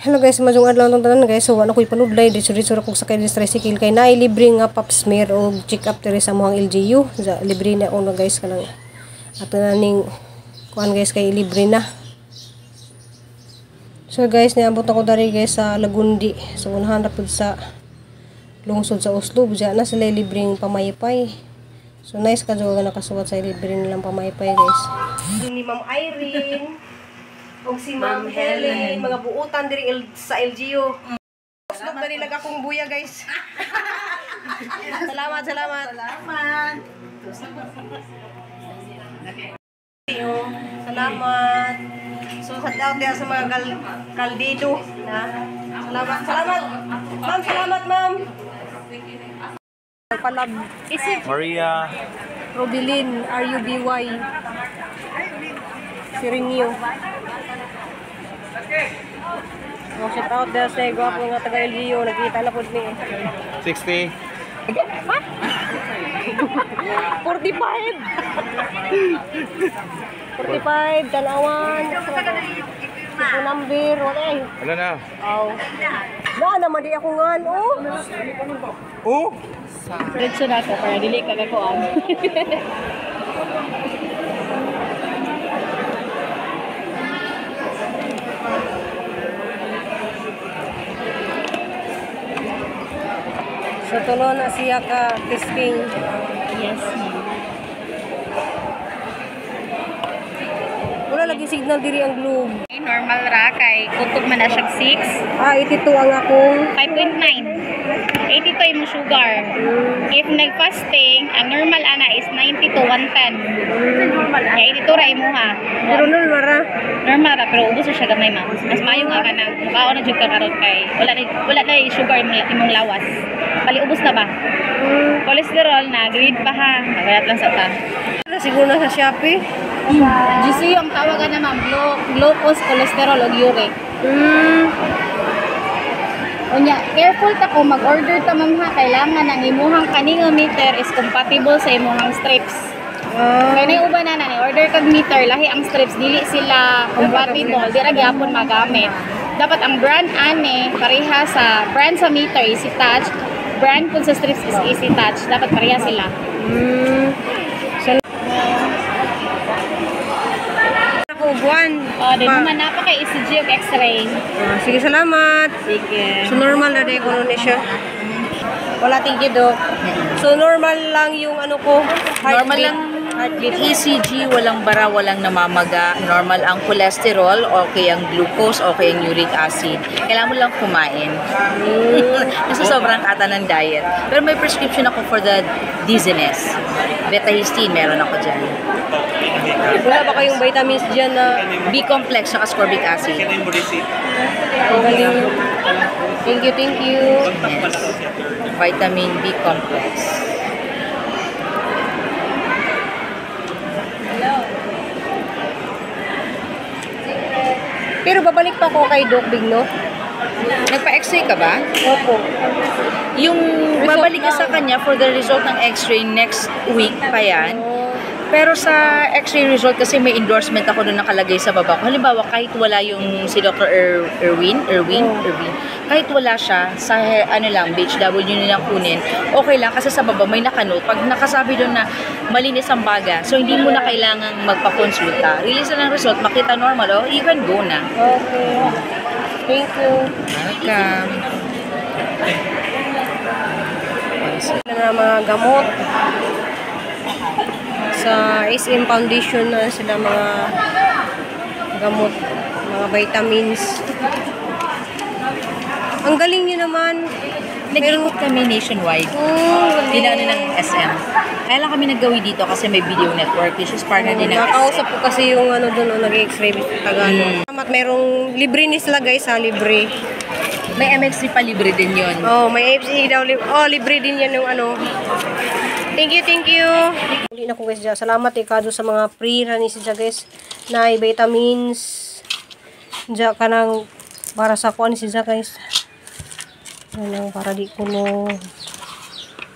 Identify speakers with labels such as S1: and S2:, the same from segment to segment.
S1: Hello guys, maayong adlaw tong tanan guys. So wala ko'y panudlay, didto-didto ra kog sakay sa tricycle kay naay libre nga pap smear o check up diri sa among LGU. Sa libre na uno guys, kanang ato na ning kuan guys kay libre na. So guys, niabot ako diri guys sa Lagundi. So unahan ra pud sa lungsod sa Oslob, diyan na sila libreng pamaypay. So nice ka jud nga nakasuwat sa libre nilang pamaypay guys. Ni Ma'am Irene og si Ma'am Helen, mga buutan diri sa LGU. Oslob na nila akong buya guys. Salamat, salamat.
S2: Salamat.
S1: Salamat. So shout out diha sa mga kaldido na. Salamat, salamat. Ma'am, salamat ma'am. Palab. Isip
S3: Maria.
S1: Robilin, R-U-B-Y. Siringyo. Oh, shout out diha sa gwapo nga taga LGU, nagkita na pud ni.
S3: 60.
S1: 45. 45, tanawan. Ito number, wala eh.
S3: Wala na.
S1: Aw. Na naman di ako ngan, oh.
S3: Oh!
S2: Diretso na ako para dili ka kakuan.
S1: So tulo na siya ka testing.
S2: Yes, ma'am.
S1: Wala lagi signal diri ang Globe.
S2: Okay, normal ra kay kutob man na siya 6.
S1: Ah, 82 ang akong
S2: 5.9. 82 yung sugar. If nag-fasting, ang normal ana is 90 to 110. Kaya 82 ra imo ha.
S1: Pero normal ra.
S2: Normal ra pero ubos siya gamay ma'am. Mas maayo nga ka na mukaon na jud ka karon kay wala na sugar imong lawas. Bali ubos na ba? Cholesterol na grade pa ha. Magalat lang sa ta.
S1: Siguro na sa Shopee.
S2: GCU ang tawagan na ma'am, glucose, cholesterol ug uric. Unya, careful ta kung mag-order ta ma'am ha, kailangan ang imuhang kaninga meter is compatible sa imuhang strips. Kay nay uban na ni order kag meter, lahi ang strips dili sila compatible, di ra gyapon magamit. Dapat ang brand ane pareha sa brand sa meter Easy Touch, brand pud sa strips is Easy Touch, dapat pareha sila.
S1: So, ako buwan.
S2: Oh, di naman na pa kay ECG ug X-ray.
S1: Ah, sige, salamat.
S2: Sige.
S1: So normal na din kuno ni siya. Wala, thank you, Doc. So normal lang yung ano ko, heartbeat.
S4: Normal lang.
S1: Heartbeat.
S4: ECG, walang bara, walang namamaga. Normal ang cholesterol, okay ang glucose, okay ang uric acid. Kailangan mo lang kumain. Kasi sobrang kata ng diet. Pero may prescription ako for the dizziness. Betahistine, meron ako dyan.
S1: Wala ba kayong vitamins dyan na
S4: B-complex, saka ascorbic acid.
S1: Ang galing. Thank you, thank you.
S4: Yes. Vitamin B complex.
S1: Pero babalik pa ako kay Doc Big, no?
S4: Nagpa-x-ray ka ba?
S1: Opo.
S4: Yung babalik ka sa kanya for the result ng x-ray next week pa yan. Pero sa x-ray result kasi may endorsement ako doon nakalagay sa baba ko. Halimbawa, kahit wala yung si Dr. Erwin, kahit wala siya, sa ano lang, BHW nilang kunin, okay lang kasi sa baba may nakanote. Pag nakasabi doon na malinis ang baga, so hindi mo na kailangang magpakonsulta. Release na lang result, makita normal, oh, you can go na.
S1: Okay. Thank you.
S4: Welcome.
S1: Na mga gamot. Sa SM Foundation na sila mga gamot, mga vitamins. Ang galing niyo naman.
S4: Nag-ikot kami nationwide.
S1: Oh, galing.
S4: Dinano ng SM. Kaya lang kami naggawi dito kasi may video network, which is partner din ng SM.
S1: Nakausap ko kasi yung ano doon, oh, nag-x-ray Tagalog. Salamat, merong libre ni sila guys ha, libre.
S4: May MXC pa, libre din yun.
S1: Oh, may FC daw. Oh, libre din yan yung ano. Thank you, thank you. Uli na ko guys dyan. Salamat eh kado sa mga free na ni siya guys. Na vitamins. Diyan ka nang para sa kuan siya guys. Ano, para di ko no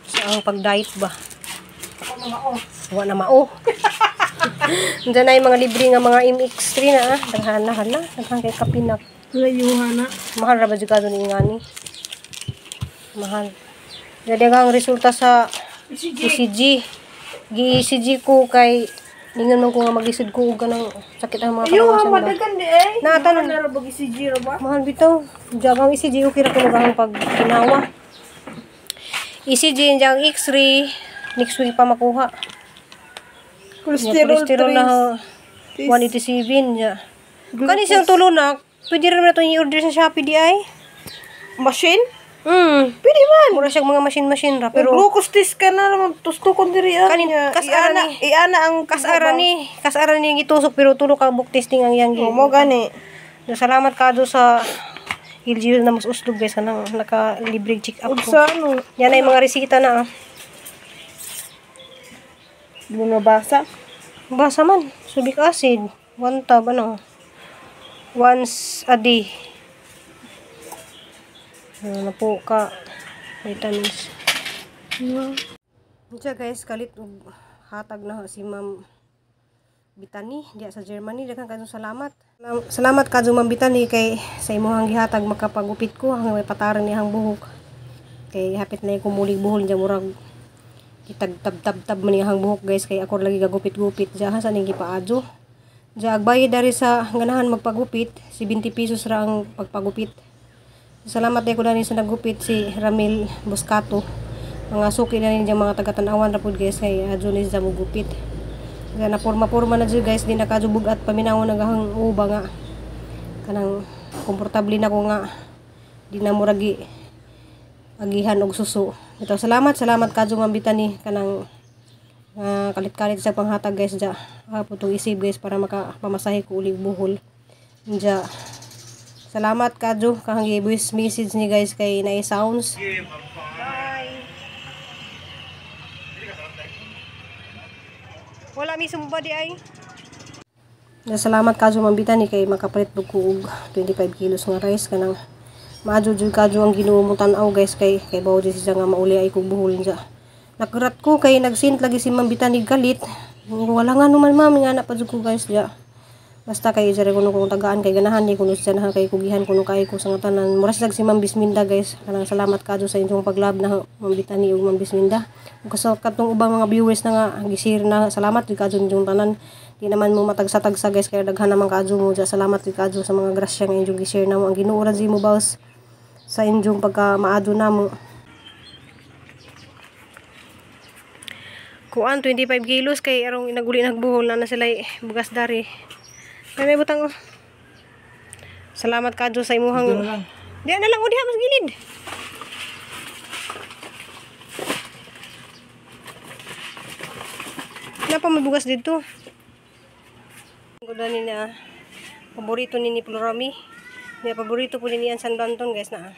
S1: sa ang pag-diet ba. Wa na mao. Diyan na yung mga libre nga mga MX3 na ah. Daghan na hala. Daghan kay kapinak.
S5: Layuhan na.
S1: Mahal ra ba jud kadto ni ngani? Mahal. Jadi ang resulta sa ECG. Gi-ECG ko kay ningon man ko nga maglisod ko og kanang sakit ang mga
S5: Ayuha,
S1: kalawasan ba.
S5: madagan di eh.
S1: Na, tanon.
S5: Mahal na ra ba ECG ra ba?
S1: Mahal bitaw. Diyan ang ECG okay ra kuno ang pagkinawa. ECG diyan ang X-ray next week pa makuha.
S5: Cholesterol,
S1: cholesterol na 187 niya. Kani siyang tulunak, pwede rin na ito i-order sa Shopee di ay.
S5: Machine?
S1: Pwede man. Mura siyang mga machine-machine ra.
S5: Pero
S1: Pero
S5: glucose test ka na naman tustukon diri ah.
S1: Kanin, kasara
S5: iana,
S1: ni.
S5: iana ang
S1: kasara ni ang itusok pero tulo ka book testing ang yang.
S5: Oh, mo gani.
S1: So, salamat ka do sa LGU na mas uslob guys kanang naka libre check up
S5: Ug
S1: ko.
S5: sa ano,
S1: Yan ay mga resita na ah.
S5: di mo nabasa.
S1: Basa man, subic acid, one tab ano. Once a day. Ano na po ka vitamins. Diya guys, kalit og hatag na si Ma'am Bitani diya sa Germany. Daghang kadyo salamat. Salamat kadyo Ma'am Bitani kay sa imong gihatag makapagupit ko hanggang may pataran niyang buhok. Kay hapit na kumulig buhol niya murag kitag-tab-tab-tab man iyang buhok guys kay ako lagi gagupit-gupit diya sa ning gipaadyo. Diya agbayad dari sa ganahan magpagupit, 70 pesos ra ang pagpagupit. Salamat day ko dani sa nagupit si Ramil Boscato. Mga suki na rin diyang mga taga-Tan-awan ra pud guys kay adyo ni siya mugupit. Kaya na porma-porma na dyan guys, di na kadyo at paminaw nagahang uba nga. Kanang komportable na ko nga di na muragi agihan og suso. Ito salamat, salamat kadyo Ma'am Bitani kanang kalit-kalit sa panghatag guys dya. Putong isip guys para makapamasahe ko ulig buhol. Dya. Salamat kadyo kahang voice message ni guys kay na sounds. Bye. Wala mi sumba di ay. Salamat kadyo Ma'am Bitani kay makapalit ko og 25 kilos nga rice kanang maadyo jud kadyo ang Ginoo mo tan-aw guys kay bawo jud siya nga mauli ay kog buhol niya. Nakurat ko kay nagsint lagi si Ma'am Bitani galit. Wala nga naman ma'am nga na pa jud ko guys diya. Basta kay diri kuno kong tagaan kay ganahan ni kuno siya na kay kugihan kuno kay ko sa tanan. Mura siya si Ma'am Bisminda guys. Kanang salamat kadyo sa inyong paglab na Ma'am Bitani ug Ma'am Bisminda. Ug sa katong ubang mga viewers na nga gisir na salamat jud kadyo inyong tanan. Di naman mo matagsa-tagsa guys kay daghan naman kadyo mo diya. Salamat jud kadyo sa mga grasya nga inyong gishare namo. Ang Ginoo ra mo baws sa inyong pagka maadyo namo. Kuan 25 kilos kay arong inaguli nagbuhol na sila bugas dari. Ay may butang oh. Salamat kadyo sa imuhang. Diya na lang o diha mas gilid. Napa may bugas dito. Gusto ni na paborito ni Florami. Niya paborito po ni San Banton guys na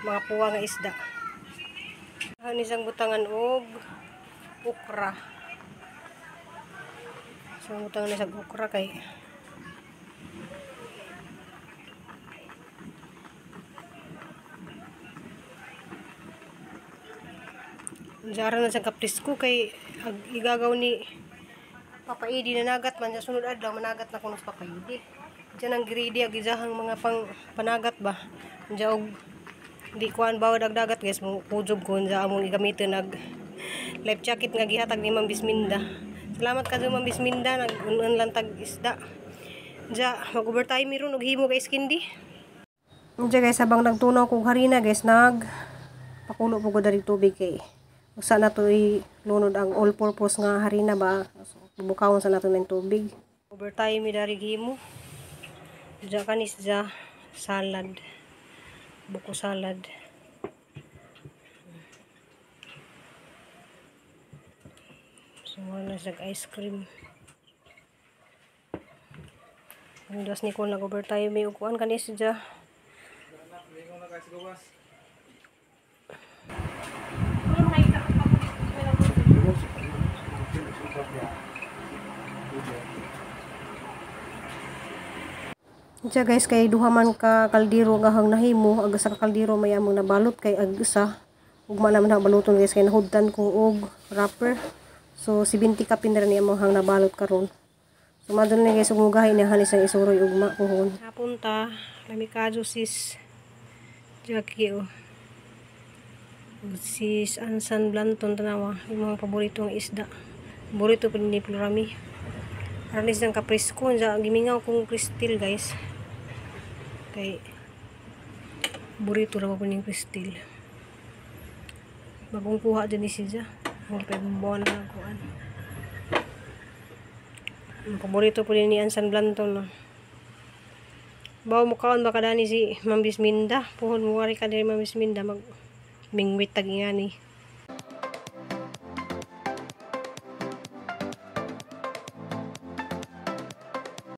S1: mga puwa nga isda. Ano isang butangan og okra. So butangan ni sa okra kay Jara na sa kaprisko kay igagaw ni Papa Idi na nagat man sa sunod adlaw managat na kuno sa Papa Idi. Diyan ang greedy ag isahang mga pang panagat ba. Diyan og di kuan bawod ag dagat guys mo kujob ko unsa among gamiton ag life jacket nga gihatag ni Ma'am Bisminda. Salamat kadyo Ma'am Bisminda nag-un lang tag isda. Diya mag overtime mi ron og himo guys kindi. Diya guys habang nagtunaw kog harina guys nag pakulo po ko diri tubig kay usa na to ilunod ang all purpose nga harina ba. So, bukawon sa nato ng tubig. Overtime mi dari himo. Diya kanis diya salad. Buko salad. So wala siya ice cream. Ang das ni ko nag overtime mi og kuan kanis diya. Diya guys kay duha man ka kaldero nga hang nahimo ag sa kaldero may among nabalot kay ag isa ugma naman ang baluton guys kay nahudtan ko og wrapper. So 70 kapin ra ni among hang nabalot karon. So madol ni guys ug mugahi ni halis ang isuroy ugma kuhon. Hapunta Lami kadyo sis Jackie oh. Ug sis Ansan Blanton, tanawa yung mga paboritong isda. Paborito pa ni Florami. Aron is ng kapresko ja gimingaw kong kristil, guys. Kay burrito ra po ning kristil. Bagong kuha dyan ni siya. Ang buwan na kuan. Ang paborito po din ni Ansan Blanton, no. Bawo mo kaon baka dani si Ma'am Bisminda. Puhon mo wari ka diri, Ma'am Bisminda, mag mingwit tag ingani.